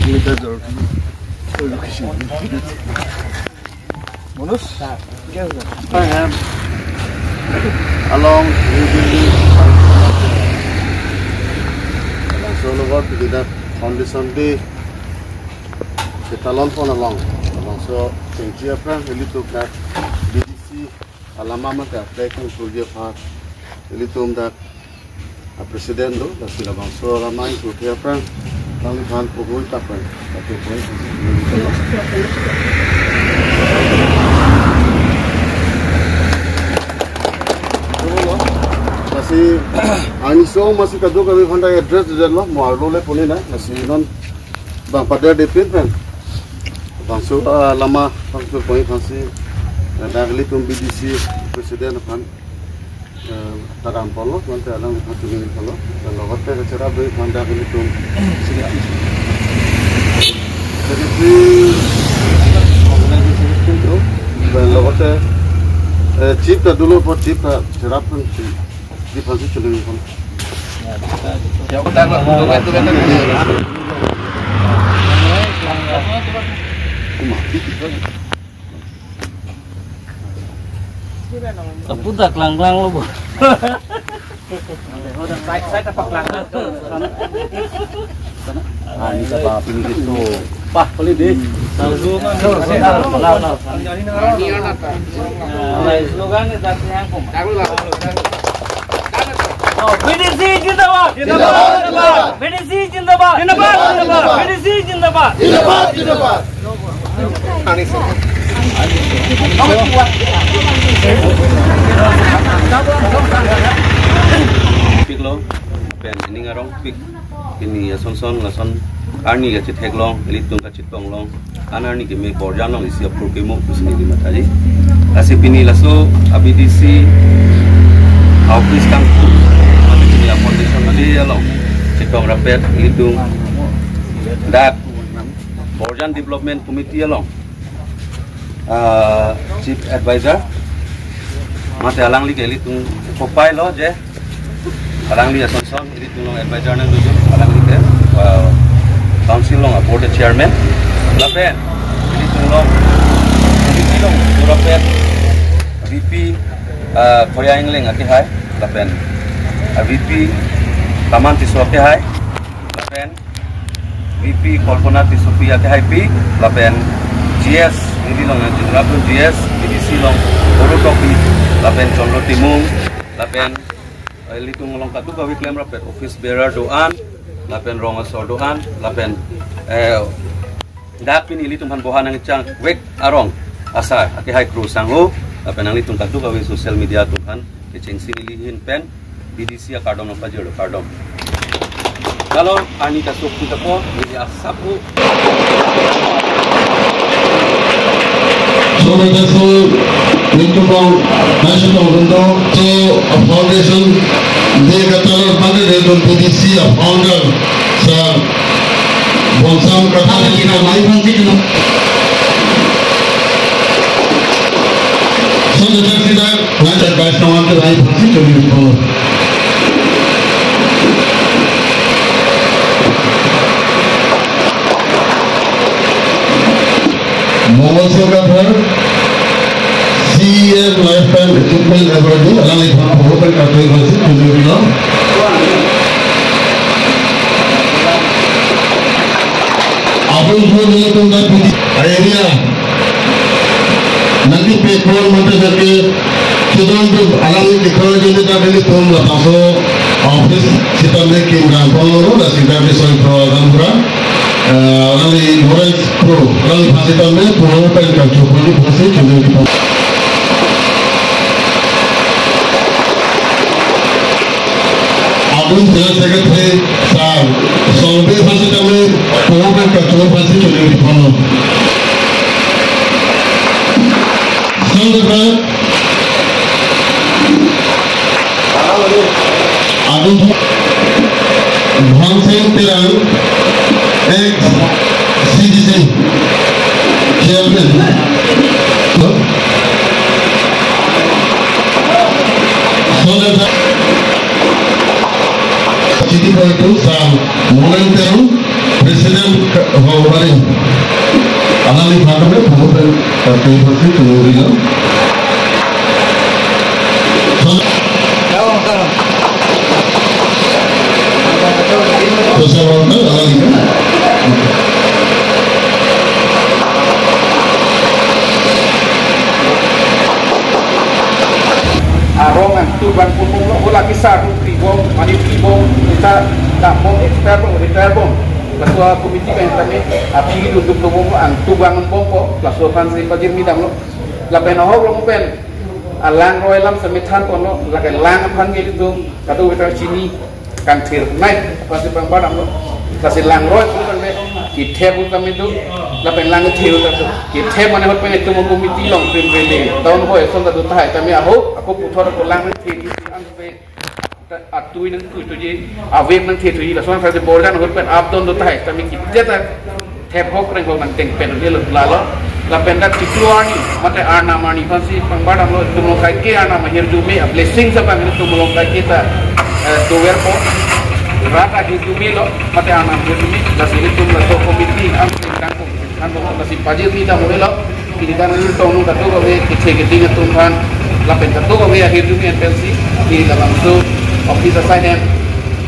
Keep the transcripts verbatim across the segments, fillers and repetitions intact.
Mita jor. Manoz, kya hua? I am along New Delhi. Labangso along pini dak Foundation Day ketalon pon along, labangso chengji aphrang ilitum dak B D C alama mate flag ingturji aphan ilitum dak a president do, lasi labangso alama ingturji aphrang nangliphan puhui taphan, tapi puhui. Lasi, ani so masi kadokave aphan ta address dolo, mo arlo le puni na, lasi non bang pader depin pen. Bangso, ah, lama, bangso puhui aphansi, eh, dak ilitum B D C president aphan, eh, taram polo, mate alangphan chini polo. Dan logote kacherap dui aphan dak ilitum secretary, organizing secretary, dan logote, eh, chief ta dolo po, chief ta cherap pen si. Di phansi chuleng pon. Apu dak langlang lo bo. Side, side apa langlang? Ah, ini apa, ini gitu. Pah, pali di. Slogan ni tadi yang pun. Oh, B D C zindabad. Zindabad, zindabad. B D C zindabad. Zindabad, zindabad. B D C zindabad. Zindabad, zindabad. Piklo, pen ining arongpik. Pini ason son lason arni kachethek long, ilitum kachetong long, an arni keme borjan long isi apor kemo pusi neli mathaji. Lasi pini laso a B D C office kangpu, mate pini a foundation day along chetong rapet ilitum dak Borjan Development Committee along, ah, Chief Advisor, mate alangli ke ilitum kopai lo je, alangli ason son ilitum along advisor nangdodun, alangli ke, ah, Council along a board chairman, lapen ilitum along, ilitum along, Surapet, V P, ah, Khoya Engleng akehai, lapen, ah, V P, Taman Tisso akehai, lapen, V P Kalpana Tissopi akehaipi, lapen G S, neli along nangchingrapdun G S, B D C along Borutopi, lapen Chandra Timung, lapen, eh, ilitum along kadokave klem rapet office bearer do-an, lapen rong asor do-an, lapen, eh, dak pini ilitum aphan boha nangchang vek arong asar akehai Kro Sangho, lapen nanglitum kadokave social media atum aphan kechengsi neli ahin pen B D C akardom nangpajirlo, kardom. Kalon ani kasuk kita po, neli asap pu. Solo dasu, ningkupong, national window, so foundation, de katalon pande de B D C a founder, sir, Bonsam Kathar, kita mai pang kita. Solo dasu kita, Nang advice nang ke rai phansi choli ri pon. Mongol Sorkar, C E M Lifetime Achievement Award, alangli phan puro pen katoi phansi choli ri lo. Abang pun dia pun dah putih area. Nanti pekon mata jake, sudah tu alangli dikau jadi dah beli pun lah paso office sitame kim dan polo lah sitame soi pro dan pura. Eh, alangli Lawrence Pro, alangli phan sitame puro pen kangchuk pon di phansi chunde di pon. Adun General Secretary sir, Songbe phan sitame, Poho pen kachor phansi choningri pon. Song Secretary, Adun Bhansing Terang, ex C D C Chairman. Song Secretary, Chiti Poitu, Sam Molen Terang, President, uh, Alangli aphan ta me phone pen, eh, pay pon si tungri lo. Dosa orang tu alangli kan. Arong angtubang pun bom lo, hala kesar tu pi bom, mane pi bom, kita dak bom, expire bom, retire bom. Laso a-committee pen tame aphi dunduk lo bom, angtubang bompo, laso aphan si pajirmi damlo. Lapen ahok along pen alangroi alam sitame than ponlo, lake lang aphan ke ilitum kadokave ta chini kangthir nai aphan si pangbar damlo. Lasi langroi pu tame kethep pu tame do, lapen lang kethe pu tame do. Kethep mane ahut pen itum committee along primrele down boy ason ta do tahai tame ahok, ako puthot ako lang kethe di an pe ta atui nangtui tuji, awek nangthe tuji, lason sa borjan ahut pen up down do tahai tame kithep ta thep hok reng hok nangteng pen ilo lalo. Lapen dak chiklo arni mate arnam arni aphan si pangbar damlo, itum along kaike arnam ahirjume a-blessing sa bang itum along kaike ta, eh, doverpo. Rat ahirjume lo mate arnam ahirjume, lasi itum laso committee ang tangkong kan bang lasi pajirmi damlo. Pini kan ilitum kadokave keche keding atum aphan lapen kadokave ahirjume N P L C di labangso office asai hem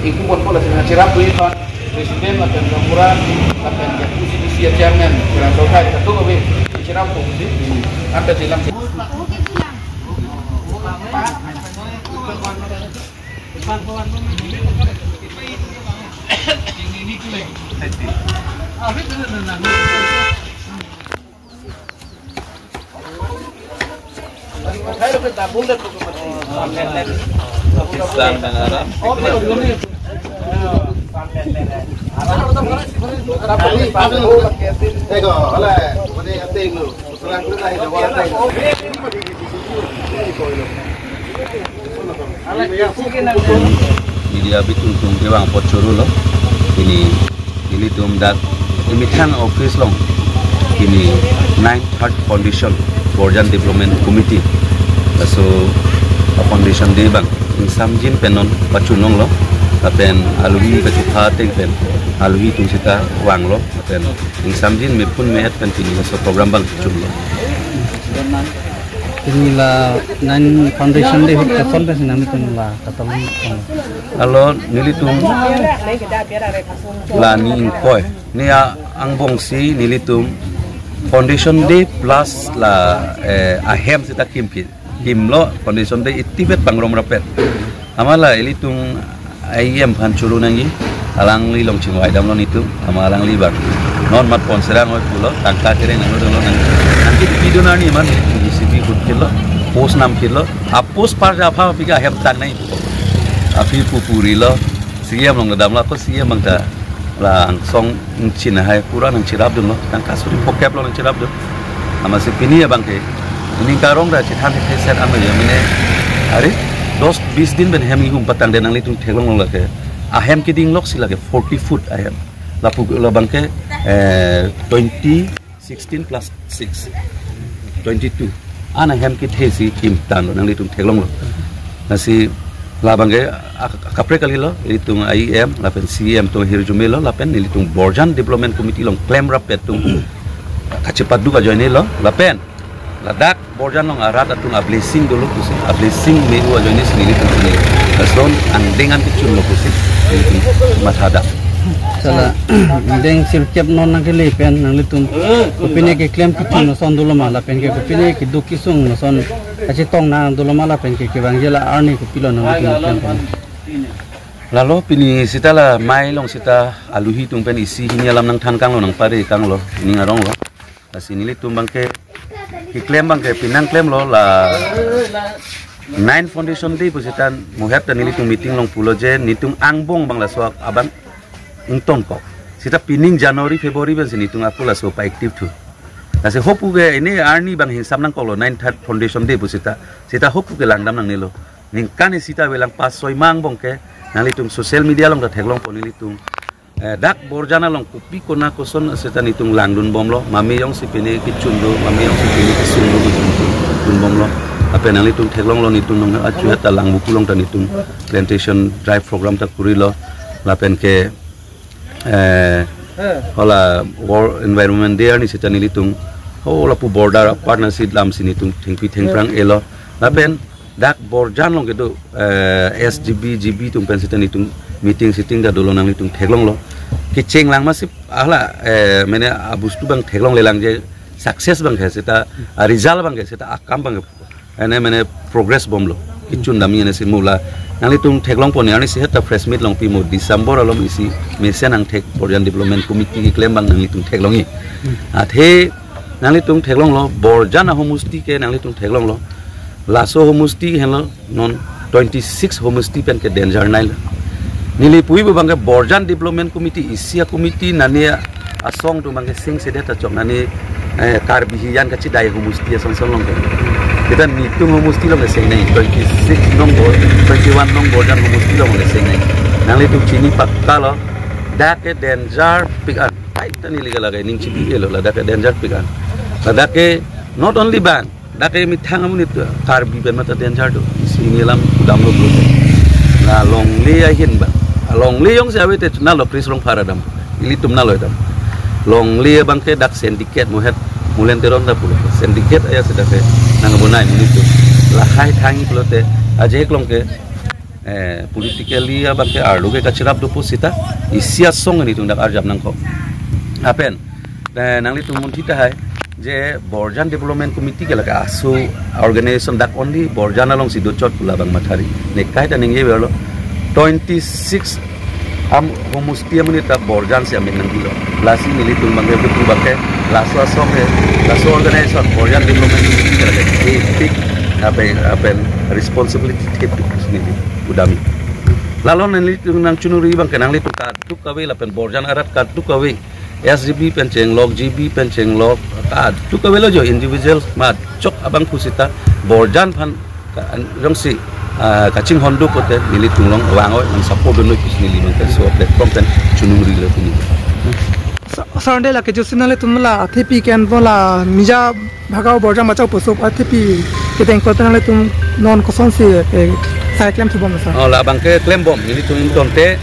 ingkung ponpo, lasi nangcherap dui aphan President lapen Gaonbura lapen J P C D C a-chairman, kurang sokai kadokave cherap po si, anpe silam. Media bitung tung kevang apot choro lo. Pini nelitum dak emethang office along pini nine third foundation Borjan Development Committee, laso a-foundation day abang ingsamjin pen non pachunong lo. Lapen alohi kachepha ateng pen alohi atum sita vanglo. Lapen ingsamjin mepun me-et pen pini laso program abang chunlo. Pini la nine foundation day ahut koson pen si nangtum la katalon? Alo nelitum la ni ingkoi, ni a-angbong si nelitum foundation day plus la, eh, ahem sita kim ki, kimlo foundation day itibet pangrum rapet. Amat la ilitum E M aphan choro nangji, alangli along chingvai damlo nelitum, amat alangli abang non mat pon serang oi pulo, tangka kereng nanglo dolo nang, nangji pidun arni amat nelitum J C B ahut kilo, post nam kilo, a-post parja aphan aphi ke ahem tang nai, aphi pu purilo, C E M along damlo, ako C E M abang ta la angsong ingchin ahai pura nangcherap dunlo, tangka suri phokep lo nangcherap dun. Amatsi pini abang ke, pini karong da chethang ke set an ya mene, hari dos bis din pen hem ihum patang de nanglitum theklonglo lake. Ahem keding lok si lake forty foot ahem. Lapu labang ke, eh, twenty, sixteen plus six, twenty-two. An ahem kethe si kim tanglo, nanglitum theklonglo. Lasi labang ke ak-, kaprek kalilo, ilitum E M lapen C E M atum ahirjume lo, lapen nelitum Borjan Development Committee along klemrap atum kachepaduk ajoine lo, lapen ladak Borjan along arat atum a-blessing dolo pusi, a-blessing me-u ajoine si nelitum pini lason angdeng an kechunlo pusi nelitum matha dak. Sala, angdeng sirkep non nangkele pen nanglitum kopine keklem kechun ason dolo ma, lapen ke kopine keduk kesung ason kachetong nang dolo ma, lapen ke kevangji la arni kopilo nanglitum keklem pen? Lalo pini sita la mei along sita alohi atum pen isi hini alam nangthan kanglo, nangpare kanglo, ning arong lo. Lasi nelitum abang ke keklem abang ke penang klemlo, la nine foundation day pu sita muhet ta nelitum meeting along pulo je nelitum angbong abang laso abang ingtonkok. Sita pining January, February pen si nelitum ako laso pa-active thu. Lasi hopu ke ini arni abang hingsam nangkoklo nine third foundation day pu sita. Sita hopu ke langdam nangnelo. Ningkan isi ta avelang pas soi ma angbong ke nanglitum social media along ta theklongpo nelitum. Eh, dak Borjan along kopi kona koson sita nelitum langdun bomlo, mame jongsi pine kechun do, mame jongsi pine kesung do, kechun dun bomlo. Lapen nanglitum theklonglo nelitum nong achu ta Langvoku along ta nelitum plantation drive program ta kurilo. Lapen ke, eh, Hala World Environment Day arni seta nelitum, oh, lapu border apart nasi lam si nelitum thengpi thengphrang elo. Lapen dak Borjan along kedo, eh, S G B, G B atum pen seta nelitum meeting sitting ta dolo, nanglitum theklonglo. Kecheng lang masip hala, eh, mane abostu abang theklonglelang je success abang ke seta, ah, result abang ke seta akam abang ke ene mane progress bomlo. Kechun dam ene si mo la nanglitum theklongpo, ne arni si heta press meet longpi mo December along isi mesen angthek Borjan Development Committee keklem abang nanglitum theklongji. Athe nanglitum theklonglo, Borjan ahomosti ke nanglitum theklonglo. Laso homosti henlo non twenty-six homosti pen ke danger nailo. Neli puibo abang ke Borjan Development Committee, isi a-committee nani asong atum abang ke sengsedet achok nani, eh, Karbi hijan kachidai homosti ason son along ke. Kita netum homosti along ke sengnei, twenty-six nong Bor, twenty-one nong Borjan homosti along ke sengnei. Nanglitum chini pakka lo, dak ke danger pik an. Ai ta neli ke lake ning chibilo, ladak ke danger pik an. Ladak ke not only bang dak ke methang amonit Karbi pen mata danger do. Isi neli alam damlo pulote. La longle ahin abang. Longle jongsi ave te nalo Chris Rongphar adam. Ilitum nalo adam. Longle abang ke dak syndicate mohet Mulen Teron ta pulo. Syndicate aja seta ke nang bonai monit atum. Lahai thang pulote aje klong ke, eh, politically abang ke arlo ke kachirap dopo seta isi asong nelitum dak arjap nangkok. Lapen, eh, nanglitum munthi tahai je Borjan Development Committee ke lake aso organization dak only Borjan along si dochot pu labang mathari. Ne kaita ningje verlo twenty-six am homosti amonit ta Borjan si amen nangbilo. Lasi nelitum abang ke betul abang ke laso asong ke, laso organization Borjan Development Committee ke lake epic ape apen responsibility thep tu sini udami. Lalo nanglitum nangchunuri abang ke nanglitum kadokave lapen Borjan arat kadokave S G B pen chenglok, G B pen chenglok, kadokave lo jo individual ma chok abang pusita Borjan aphan ka-, jongsi, ah, kachinghon do pulote nelitum along vang oi nang support do noi pusi neli abang ke laso platform pen chunurilo pini. Sa-, sarande lake josi nanglitum la athepi ken bo la mija bhagao Borjan Bachao Poso athepi kedeng kote nanglitum non kosonsi, eh, sai klem thubom sa? Oh, labang ke klembom, nelitum ingtonte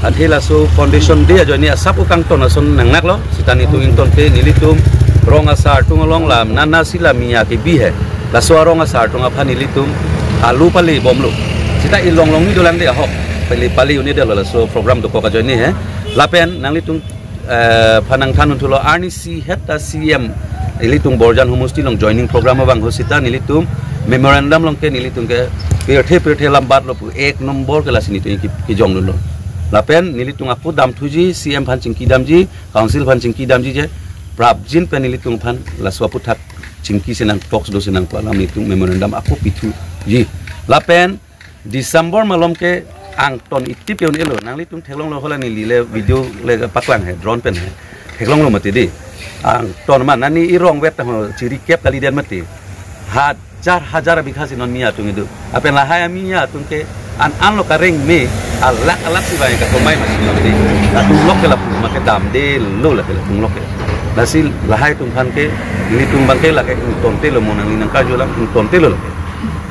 athe laso foundation day ajoine asap ukangton ason nangnaklo, seta nelitum ingtonte nelitum rong asar atum along la nana si la miya kebi he. Laso arong asar atum aphan nelitum alu pali bomlo. Seta ilong long ni dolang de ahok. Pali pali un'edetlo laso program dokok ajoine he. Lapen nanglitum, eh, aphan nangthan unthulo arnisi heta C M ilitum Borjan homosti along joining program abang ho seta nelitum memorandum along ke nelitum ke pirthe pirthe lambat lo pu ek nombor ke lasi nelitum ki, kijong lo. Lapen nelitum ako damthuji, C M aphan chingki damji, council aphan chingki damji je prapjin pen nelitum aphan laso aputhak chingki si nang talks do si nang pu alam nelitum memorandum ako pithuji. Lapen December malom ke angton itip ke un-elo, nanglitum theklonglo, hala neli le video le paklang he, drone pen he. Theklonglo mati di. Angton ma nani irong vet ho chiri kep kali den mati. Hajar hajar abikha si non miya atum idu. Apen lahai amiya atum ke an an lo kareng me alak alak si bai ka komai mati non di. Latum lok ke lapu ma ke damdelo lake latum lok ke. Lasi lahai atum aphan ke, nelitum abang ke lake ingtontelo, mo nangli nangkarjulang ingtontelo lake.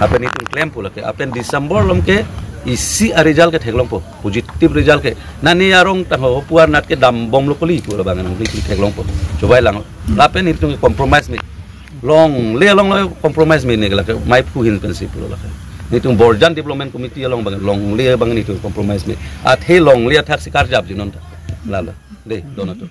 Apen itum klempo lake. Apen December malom ke isi a-result ke theklongpo, positive result ke. Nani arong tangho puar nat ke dambomlo kali pu labang nangli itum theklongpo. Chobai lang. Lapen itum compromise me. Longle along lo compromise me ne lake maiphu ahin pensi pulo lake. Nelitum Borjan Development Committee along abang longle abang nelitum compromise me. Athe longle athak si karjapji non ta. Lalo. De, donato.